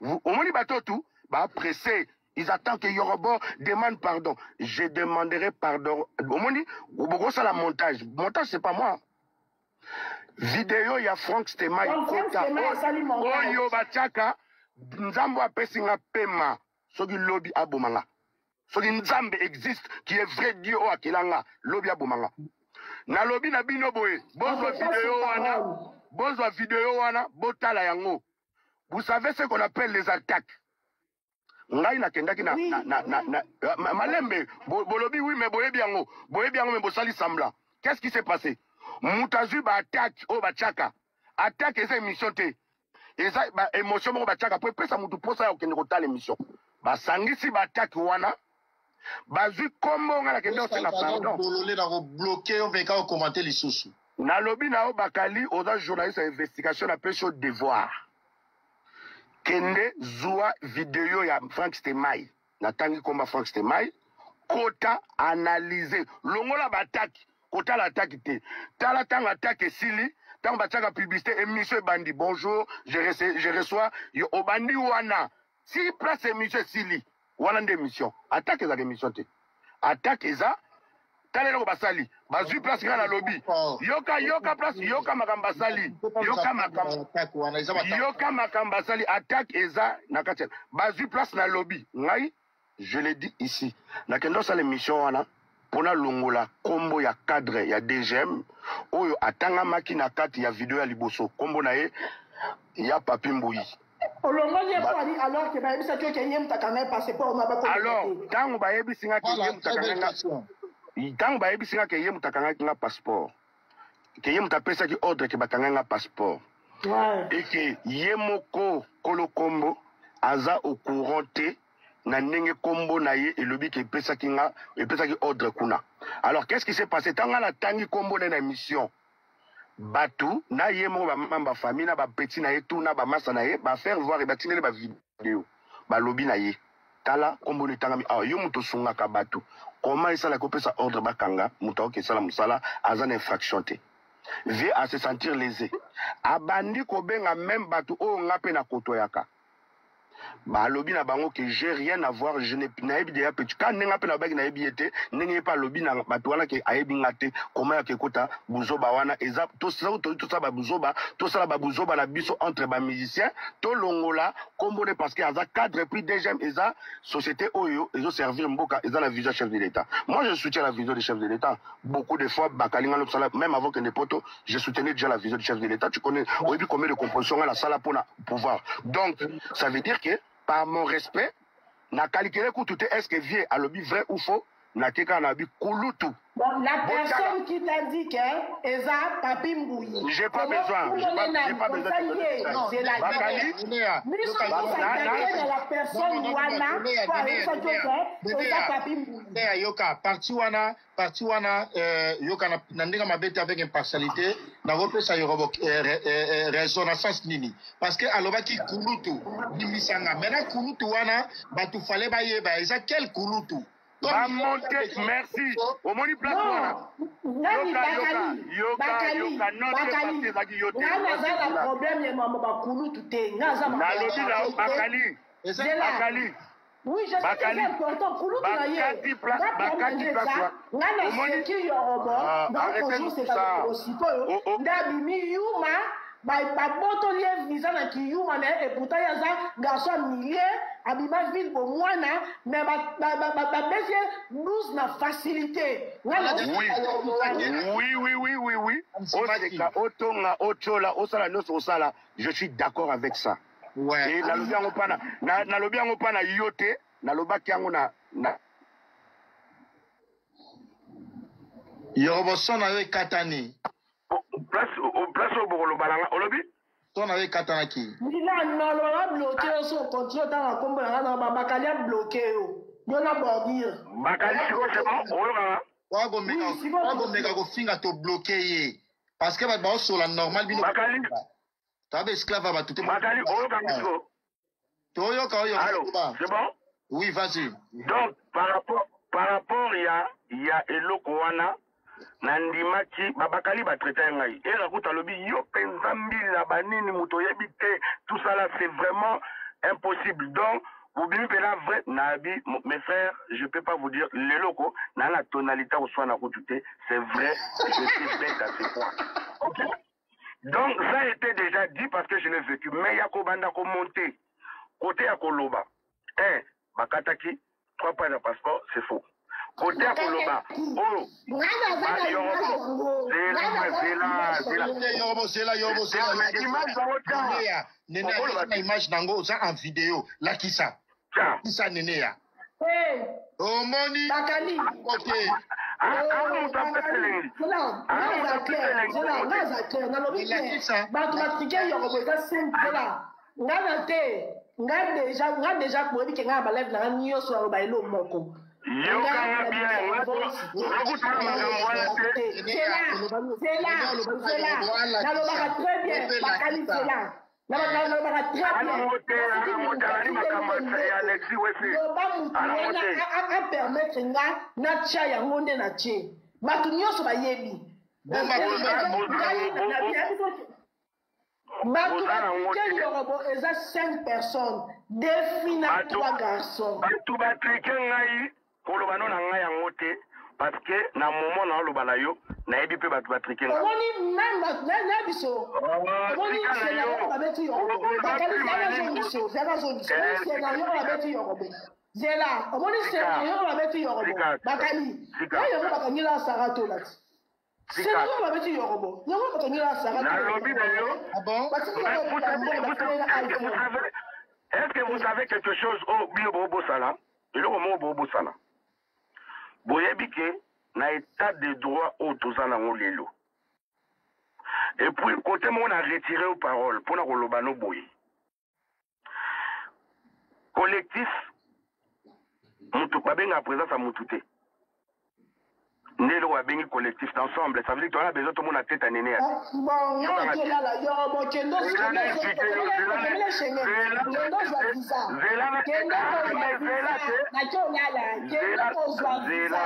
Omoni bato tout ba pressé, ils attendent que Yorobo demande pardon. Je demanderai pardon. Omoni bokosala montage. Montage, c'est pas moi. Video ya Frank Stemay kota oyo batiaka, Nzambe apesi nga pema, soki lobi aboma nga, soki Nzambe existe, qui est vrai Dieu oyo akela nga, lobi aboma nga. Nalobi na bino boye, bozwa video wana, bozwa video wana, botala yango. Vous savez ce qu'on appelle les attaques? Ngai nakendaki na, oui. na, na, na, na, euh, malembe bolobi oui, mais boyebi yango, boyebi yango, mais bosali semblant. Qu'est-ce qui s'est passé? Moto azwi baattaque oyo batiaka. Attaque eza émission te, eza ba émotion moko batiaka po epesa motu mposa ya kokende kotala émission. Basangisi baattaque wana, bazwi kombo ngai nakende kosenga pardon. Bolole, na kobloke yo mpe ka okomante lisusu. Nalobi na yo, Bakali, oza journaliste ya investigation, napesi yo devoir: kende zwa video ya Frank Stemai, natangi komba Frank Stemai, kota analyse, longola baattaque, kotala attaque te, tala ntango attaque esili, ntango batiaka publicité, émission ebandi, bonjour, je reçois yo, obandi wana si place émission esili, wana nde émission. Attaque ezaka émission te. Attaque eza, tala eloko basali, bazwi place ngai nalobi. Yoka, yoka place, yoka makambo basali, yoka makambo, yoka makambo basali. Attaque eza na kati, bazwi place nalobi ngai. Je l'ai dit ici, nakende osala émission wana mpona longola nkombo ya cadre ya DGM oyo atangamaki na kati ya video ya liboso, nkombo na ye ya Papi Mbuyi. Olongoli ye po ali alors ke bayebisaki oke ye moto akanga ye passeport na bakolo. Alors ntango bayebisi nga ke ye moto akanga nga, ntango bayebisi nga ke ye moto akangaki nga passeport, ke ye moto apesaki ordre ke bakanga nga passeport et ke ye moko kolo kombo aza au courant te na ndenge kombo na ye elobi ke epesaki nga, epesaki ordre kuna. Alors, qu'est-ce qui s'est passé? Ntango nga natangi kombo na ye na émission, bato na ye moko, bamamba famille na bapeti na ye, tu na bamasa na ye, bafaire voir, batindeli bavideo, balobi na ye: tala kombo na etangami awa, yo moto osungaka bato, koma esalaki opesa ordre bakanga moto aoki esala mosala aza na infraction te? Vie a se sentir lésé, abandi kobenga même bato oyo nga mpe nakotoyaka, balobi na bango ke j'ai rien à voir, je ne nayebi deya petit ka ndenge mpe nalobaki nayebi ye te, ndenge ye mpe alobi na bato wana ke ayebi nga te. Koma yake ekota buzoba wana, eza tosala babuzoba, tosala babuzoba na biso entre bamusicien, tolongola kombo ne parce que aza cadre. Puis DGM eza société oyo ezoservir mboka, eza na vision chef de l'État. Moi, je soutiens la vision du chef de l'État. Beaucoup de fois bakalinga losala, même avant kende poto, je soutenais déjà la vision du chef de l'État. Tu connais, oyebi combien de composition nga nasala mpona pouvoir. Donc ça veut dire que par mon respect, nakalikele kutu te est ce que vie alobi vrai ou faux, nake kaka na bi kulutu. Bon, la personne qui t'a dit que eza Papi Mbouyi. J'ai pas besoin. J'ai pas besoin. C'est la Bakali. La personne wana eza Papi Mbouyi. Yoka, parti wana, parti wana, yoka, na ndenge mabe te, avec impartialité, nakopesa Yorobo raison na sens nini? Parce que alobaki kulutu, limbisanga. Maintenant kulutu wana, bato fale bayeba eza quel kulutu. Bamonte, merci, omoni place wana. Nani? Bakali, Bakali, Bakali, nga naza na problème ya mama bakulutu te, nga aza Nalobi na Bakali, Bakali. Oui, je sais que c'est important. Kulutu na ye. Bakati place. Nga na seki Yorobo, nakozoseka sikoyo nde abimi yuma, babotoli ye visa na kiyuma na ye, et pourtant ye aza garçon ya milieu, abima ville bomwana, mais babesi ye 12 na facilité. Oui, oseka, otonga, otiola, osala nyonso osala, je suis d'accord avec ça. Ouais. Nalobi yango mpana, nalobi yango mpa na yo te, nalobaki yango na Yorobo, son na yo ekatani. Place oyo bokoloba nanga, olobi? Son na yo ekatanaki. Nila noloba bloqué yo, so continue otanga kombo na nga na Bakali a bloqué yo, yo na bordure. Bakali, sikoyo c'est bon, oyokanga? Wakomeka kofinga, tobloquer ye parce que bato baosola normal, bino Bakali. Toza baesclave ya bato te. Bakali, oyokanga sikoyo? Toyoka oyo. Allo, c'est bon? Oui, vas-y. Donc par rapport ya eloko wana, nandimaki babakali batraiter ngai era kuta, alobi yo mpenza mbila banini, moto oyebi te, tout ça là, c'est vraiment Impossible. Donc bobimi mpena vrai nabi. Mes frères, je peux pas vous dire leloko na na tonalité koswana kutu te. C'est vrai, je suis bête à ce point. Ok, donc ça a été déjà dit parce que je l'ai vécu. Mais ya kobanda komonter côté ya koloba un bakataki trois pages ya passeport, c'est faux. Côté ya koloba oyo Yorobo, zela, Yorobo, zela. Image bango tia. Nene, na image nango oza en vidéo, lakisa lakisa, nene ya omoni. Bakali. Ok. Nga aza clair, nalobi clair. Bato batrike Yorobo eza 5 dola, nga na te. Nga déjà boyebi ke nga na balive na nga nyonso naloba elo moko. Yokanga bien, okutala makambo wana te. Zela, zela, zela, nalobaka très bien, Bakali, zela, nalobaka très bien. Loba mutu wana apermettre nga natia yango nde natie. Bato nyonso bayebi bato batrike Yorobo eza 5 personnes, deux filles na trois garçons. Bato batrike ngai, koloba no na ngai yango te, parce que na moment na oloba na yo, nayebi mpe bato batrike ngai. Omoni, même na biso, omoni scénario babeti Yorobo, bakali, zala zongiso, zala zongiso. Omoni scénario babeti Yorobo, zela, omoni scénario babeti Yorobo, bakali ya yango bakangela Sara Tola ti scénario babeti Yorobo yango bakangela Sara. Nalobi na yo. Est-ce que vous savez quelque chose? Oyo bino bobosala, eloko moko bobosala, boyebi ke na état de droit oyo toza nango lelo, et puis côté moko na retire yo parole mpona koloba no boye, collectif mutu babengaka présence ya mutu te nde eloko babengi collectif d'ensemble. Ça veut dire toza na besoin tomona tete ya nene ya Bon, nga nakelala, Yorobo, kende ozwa visa, kende kozwa visa. Nake olala, kende kozwa visa.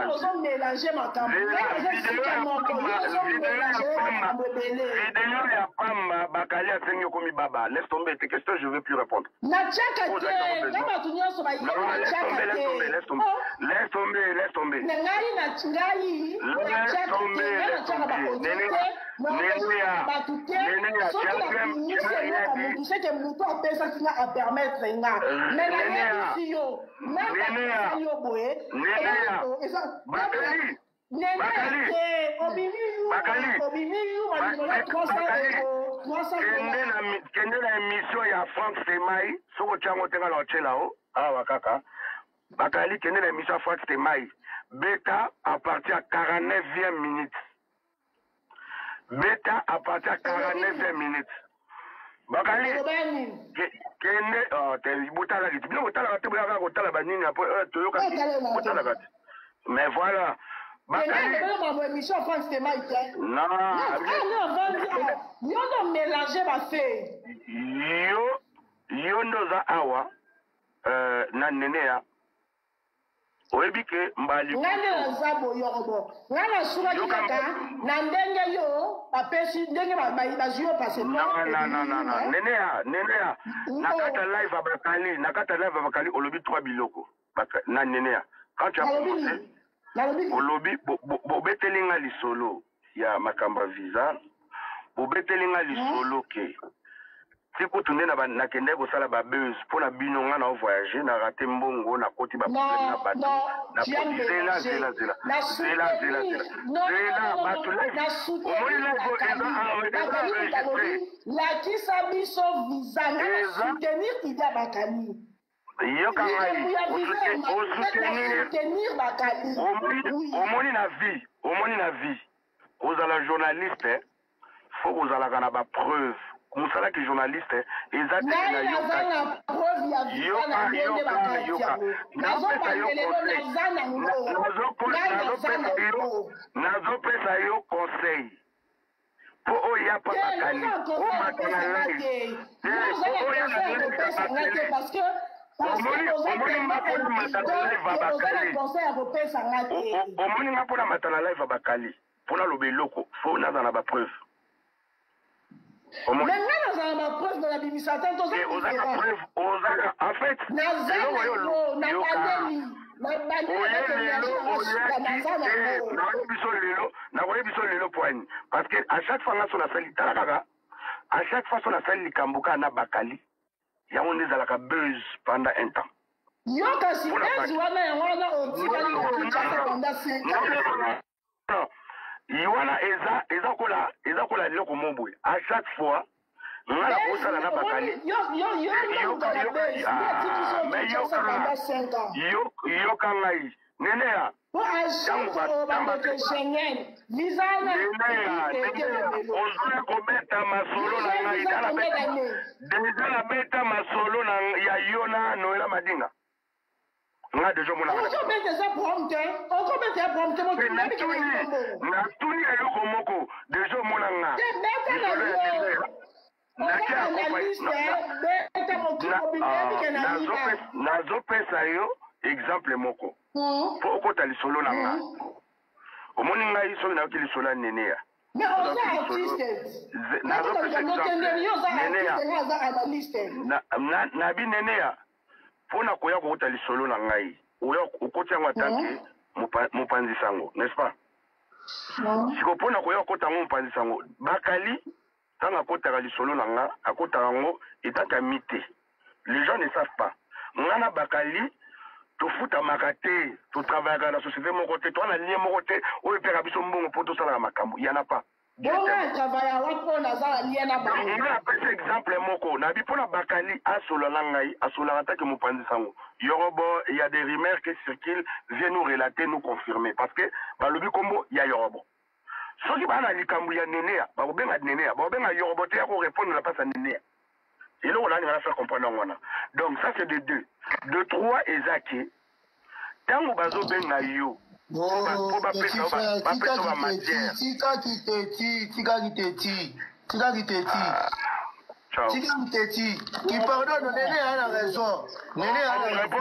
Ozomélange makambo, nga naza esika moko, yo ozomélange makambo ebele. Video ya pamba, Bakali asengi okomi baba. Laisse tomber tes questions, je veux plus répondre. Natiaka te, nga bato nyonso bayebi natiaka te. Laisse tomber, laisse tomber. Na ngai, na ngai natiaka te, ngai natiaka baaudio te, bato te. Soki nabimisi eloko motu, seke motu apesaki nga, apermettre nga. Mais nayebisi yo, nabasali yo boye, nene te, obimi yuma, obimi yuma likolo ya 300 euro, 300. Kende na émission ya Frank Semai. Soki otyango te, nga na otyela o awa kaka. Bakali, kende na émission ya Frank Semai, beta à partir ya 49e minute, beta à partir ya 49e minute, Bakali. Kende botalaki te, bino botalaka te, boyaka kotala banini apo toyokaki, botalaka te. Mais voilà. Bakali émission Frank Semai te. Non. Yo ndo mélange bafe. Yo nde oza awa na nene ya oyebi ke mbali. Ngai nde naza boyorobo, ngai nasukaki kaka na ndenge yo bapesi, ndenge bazwi yo passeport. Nene ya, nene ya, na kati ya live ya Bakali, na kati ya live ya Bakali, olobi trois biloko na nene ya. Quand tu as commencé, olobi bobeteli nga lisolo ya makambo ya visa, bobeteli nga lisolo ke ti kutu nde nakendaki kosala babuse mpo na bino. Nga na ovoyage, na rate mbongo, nakoti baproblème na bato. Zela, zela, zela, zela, zela, zela, zela. Bato live, omoni live eza enregistré. Lakisa biso visa, nga na soutenir idée Bakali. Yoka ngai, osoutenir Bakali. Omoni na vie, omoni na vie, kozala journaliste, faut kozalaka na bapreuve. Mosalaki journaliste eza te. Ngai naza na preuve ya visa na ndenge bakati yango. Nazobandelelo, naza nango, ngai naza nango. Nazopesa yo conseil mpo oyo ya pa Bakali omata na live. Oza na conseil ya kopesa nga te, parce que Omoni nga mpona mata na live ya oza na Bakali. Conseil ya kopesa nga te. Omoni nga mpona mata na live ya Bakali, mpona loba eloko, faut naza na bapreuve. Mais nga nazala na preuve na nabimisa te, toza différent. En fait, naza nango, nabandeli, nabandeli naza nango. Nakoyebi lelo, nakoyebi biso lelo poigne, parce que à chaque fois nga so nasali, tala kaka, à chaque fois so nasali likambo kaka na Bakali, yango nde ezalaka buzz pendant un temps. Yo kasi buzz wana, yango wana otikali na Kinshasa pendant 5 ans. Wana eza kola eloko mo boye. À chaque fois nga na kosala na Bakali, yoka ngai, Neneya. Po obandeke Schengen visa. Ozoya kobeta masolo na ngai déjà. Nabeta masolo ya yo na Noela Madinga, nga déjà omonaka. Okobeta eza problème te, okobeta ya problème te. Natuni eloko moko, déjà omona nga. Te, beta na yo, oza analyste, beta mokili mobimba yebike na yiba. Nazopesa yo exemple moko mpo okota lisolo na nga. Omoni ngai, soki nayoki lisolo ya Neneya. Mais oza artiste, yo oza artiste, nga aza analyste. Nabi Neneya, mpo na koya kokota lisolo na ngai, oya okoti yango atanke mopanzi sango, n'est-ce pas? Siko mpo na koya kokota yango mopanzi sango, Bakali ntango akotaka lisolo na nga, akotaka yango etaka mi te. Les gens ne savent pas, nga na Bakali tofutamaka te, totravaillaka na société moko te, toa na lien moko te oyo epeka biso mbongo mpo tosalaka makambo yana pa. Bongo travailla wapi oyo naza na lien na bango? Nga napesi exemple moko, nabi mpona Bakali asola na ngai, asolaka taki mopanzi sango. Yorobo, il y a des rumeurs qui circulent, viens nous relater, nous confirmer, parce que balobi kombo ya Yorobo. Soki baa na likambo ya Neneya, bakobenga Neneya, bakobenga Yorobo te ya korépondre na place ya Neneya. Eloko nalinga na faire comprendre yango wana. Donc ça, c'est de deux. De trois, eza ke ntango bazobenga yo mpo bapesa bamatière. Tika kiteti, tika kiteti, tika kiteti, tika kiteti qui pardonne. Nene a la raison, Nene a la raison.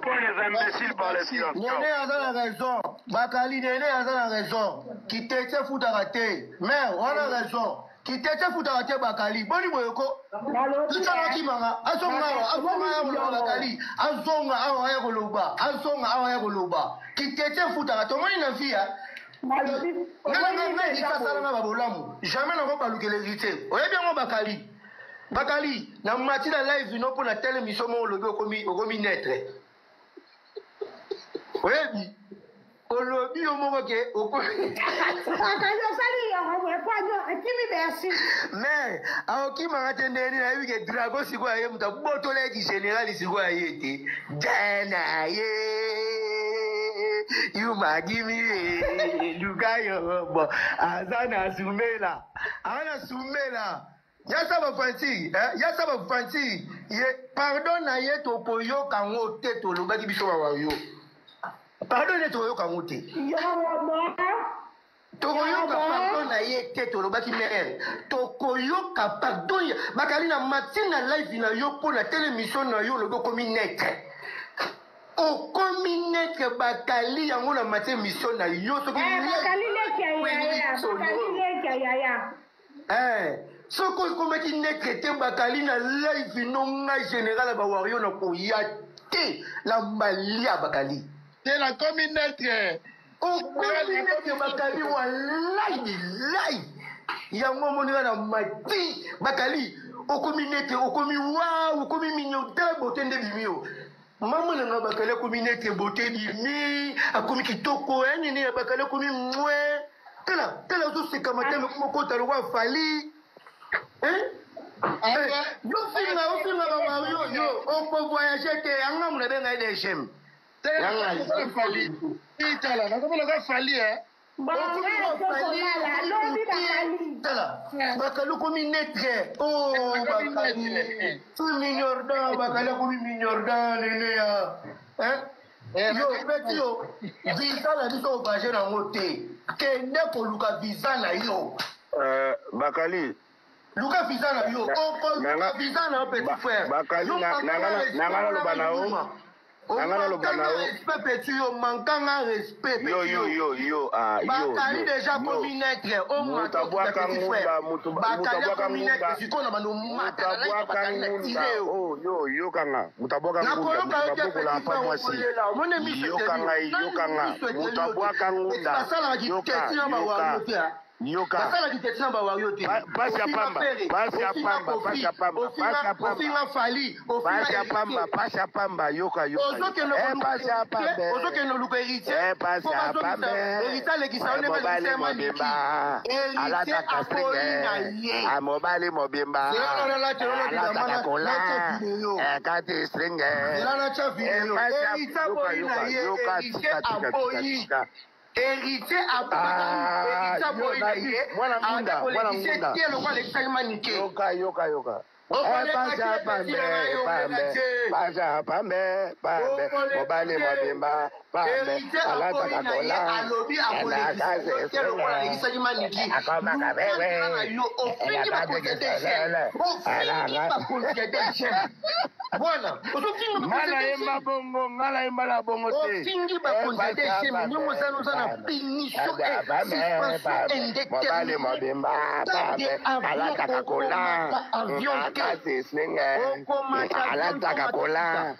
Les imbéciles par les silences. Nene aza na raison, Bakali. Nene aza na raison, kiteti efutaka te. Mais wana raison, kiteti efutaka te. Bakali, boni boyeko titsala okimanga, azonga awa, azonga aya koloba. Bakali, azonga awa aya koloba, azonga awa aya koloba. Kiteti efutaka, tomoni na fia ngai asalanga babolamu, jamais nango balukela héritier. Oyebi yango, Bakali. Bakali, na mati na live no mpo na tele émission moko, olobi okomi neutre. Oyebi, olobi yo moko ke okomi. Akali osali yango epoanyo ekimi, merci. Mais aokimaka te. Ndeni nayebi ke Drago sikoyo aye, moto abotola ye ki général, sikoyo aye te jana ye yumagimi luka yo bo aza na sumela, aza na sumela yasa bafanti, yasa bafanti ye. Pardon na ye, tokoyoka yango te. Tolobaki biso bawa yo pardon nde tokoyoka yango te. Tokoyoka pardon na ye te. Tolobaki mere tokoyoka pardon. Bakali, na mati na live na yo mpo na télémission na yo, olobi okomi neutre, okomi neutre. Bakali, yango na mati émission na yo soki Bakali leki ya yaya, Bakali leki ya yaya. Soki okomaki neutre te, Bakali, na live no ngai général ya bawario na koya te na malia. Bakali. Te, nakomi neutre. Okomi neutre, Bakali, walai bilai. Yango omoni nga na mati. Bakali, okomi neutre, okomi wa, okomi mignon te, bote nde bimi yo. Mama na nga, Bakali akomi neutre, bote bimi, akomi kitoko ya nini ya Bakali, akomi mwe. Tala, tala, ozosekama te, mokota lokwa Fali. Yo finga, ofinga bamario, yo okovoyage te. Yanga mu nabenga ye DGM. Tala, nakomi loka Fali. Tala, Bakali okomi neutre. Oh, Bakali tu mignordan, Bakali akomi mignordan. Nene ya yo petit, yo visa na biso ovage nango te, kende koluka visa na yo. Bakali. Luka visa na yo, okoluka visa na yo, petit frère. Bakali, nanga naloba na yo. Na nga naloba na Omankanga yo. respect, petit yo, mankanga respect, Yo, petit yo, yo. yo, yo, ah, yo, Bakali yo, déjà yo. komi neutre, Moto omata abwaka petit ngunda, frère. moto Bakali abwaka akomi ngunda. neutre, sikoyo na bando Moto mata na like abwaka bakali na ngunda. tire yo. Oh, yo, yokanga. Moto abwaka ngunda, Nakoloka moto yo te babokolaka petit pa frère, mwasi. okolela. Omoni miso Yoka eteli yo. ngai, Nani yoka nga. miso eteli Moto yo te. abwaka ngunda. Basalaka Yoka, kiteti na bawario yoka. te, ah. Yoka. Basalaka kiteti na bawario te. Pasi ya Ofinga pamba, Ferre, pasi ya ofinga pamba, Kofi, pasi ya pamba, pasi ya pamba. ofinga Fally, ofinga Pasi ya pamba, Héritier. pasi ya pamba, yoka, yoka. Ozokende Eh, pasi ya pamba. ozokende oluka héritier. Eh, pasi Po ya bazongisa pamba. héritier alekisa yo Eh, ndenge mobali alekisa ye Maniki. mobimba. Héritier Alataka aboyi na stringe. ye. Ah, mobali mobimba. Zela na na telo na Alataka bilamba na- kola. na video. Eh, kati stringe. Zela na tia Eh, video. pasi ya- Héritier yoka, aboyi na yoka, ye. yoka, Héritier tika, tika, tika, aboyi. tika. Héritier Ah, héritier yo, aboyi na nabi, ye. mwana ngunda, Ata mwana kolekisa ngunda. te lokola alekisaki Manike. Yoka, yoka, yoka. Eh, Okoleka pasi ya te, pambe, petit na yo, pambe, okoleka te. pasi ya pambe, pambe, Okoleka mobali te. mobimba, pambe, Héritier alataka aboyi na ye, kola, alobi akolekisa yo te lokola alekisaki Maniki. akomaka Luka wewe, nzela na yo, ofingi bakonzi de chaîne. Ofingi bakonzi de chaîne. Bwana, ozofinga nga bakonzi de nayemba chaîne. bongo, nga nayemba na bongo te. Ofingi bakonzi de chaîne. Ndenge oza oza na punition et suspension Mobali indéterminée. mobimba, Pas pambe, de avion, alataka kola, okomata avion te. akati stringe, Okomata avion alataka te, kola.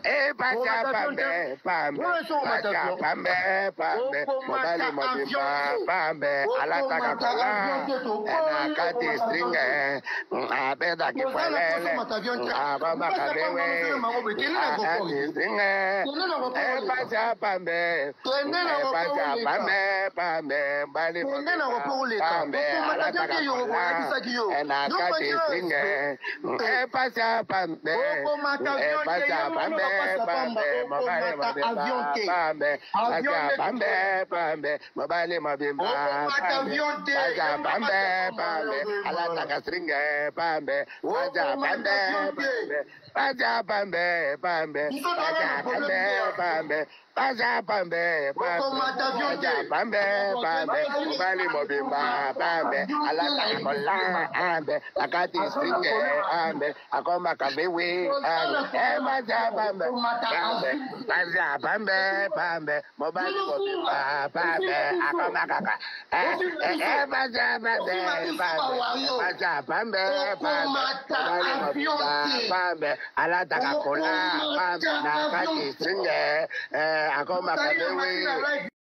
Eh, pasi ya Okomata avion pambe, te. pambe, Oyo so pasi okomata ya avion. pambe, pambe, Okomata mobali avion mobimba, te. pambe, alataka Okomata kola, avion te, tokoyi nakati okomata avion stringe, te. abetaki Toza na posa pwelele, omata avion te. abambaka Mpasi ya pamba bewe, mosala bango boye. Kende na aéroport akati te. stringe, Kende na aéroport eh, oleka. pasi ya pambe, Kende na eh, pasi aéroport ya oleka. pambe, pambe, mobali Kende na mobimba, aéroport oleka. pambe, Okomata avion alataka te, Yorobo kola, ayebisaki yo. eh, Yo nakati manque na stringe, respect. eh, pasi ya pambe, Okomata eh, avion te, pasi ye ya moko pambe, bapasi ya pamba. pambe, mobali Okomata mobimba, avion te. pambe, pasi Avion ya nde pambe, tokoyi. pambe, mobali mobimba, Okomata pambe, avion te. pasi Ye ya moko pambe, bapasi ya pamba. pambe, alataka stringe, pambe, pasi ya Okomata pambe, avion te. pambe, pasi ya pambe, pambe, Biso pasi toza ya na problème pambe, te ya pambe, pasi ya pambe, pambe, Okomata avion pasi ya te. pambe, pambe, mobali mobimba, pambe, Avion te alataka kola, nayebisi ambe, akati Aza na stringe, problème ambe, akomaka bewe, Toza ambe, na eh, problème pasi ya pambe, okomata pambe, avion te. pasi ya pambe, pambe, mobali Ozofinga. mobimba, pambe, Ofinga biso. akomaka ka, eh, Ofinga eh, biso. eh, pasi ya pambe, Ofinga biso pambe, bawario. pasi ya pambe, pambe, Okomata mobali avion mobimba, te. pambe, alataka kola, pambe, Okomata na avion kati te. stringe, eh, akomaka Tozali na bewe. mati na live.